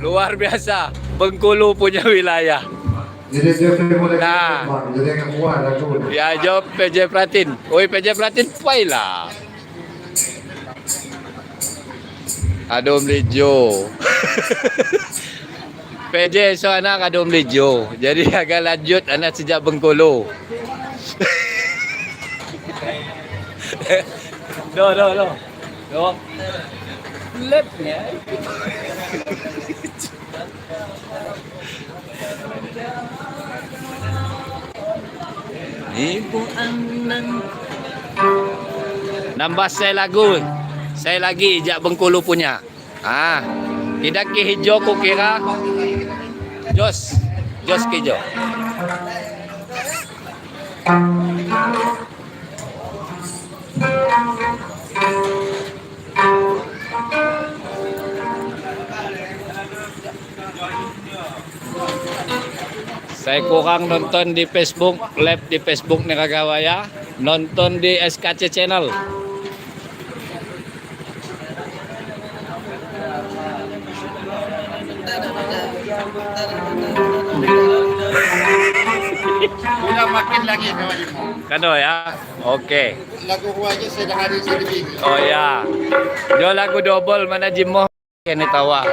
Luar biasa, Bengkulu punya wilayah. Nah. Ya, jo PJ Pratin. Oi PJ Pratin, pai lah. Adom Lejo. PJ so anak Adom Lejo. Jadi agak lanjut anak sejak Bengkulu. Do do do. Do. Lepnya. Ibu Anan. Nambah saya lagu. Saya lagi jak Bengkulu punya. Ah, tidak ki hijau ku kira. Jos, jos kijo. Saya kurang nonton di Facebook, live di Facebook Niragawaya, nonton di SKC Channel. Udah makin lagi kawan Jimo. Kado ya. Oke. Lagu aja saya hari saya. Oh ya. Jo lagu double mana Jimo kene tawa.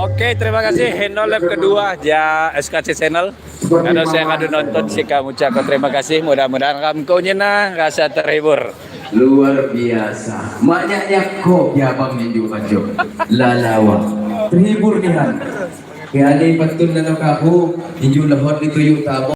Oke, terima kasih Heno Lab kedua ja SKC Channel. Kalau saya kadu nonton si kamu cakap terima kasih. Mudah-mudahan kamu nyena rasa terhibur. Luar biasa. Maknya kok ya bang ninju panjo. Lalawa. Terhibur nih han. Kaya ni patun na kahu, ninju lahot ni tuyuk tabo.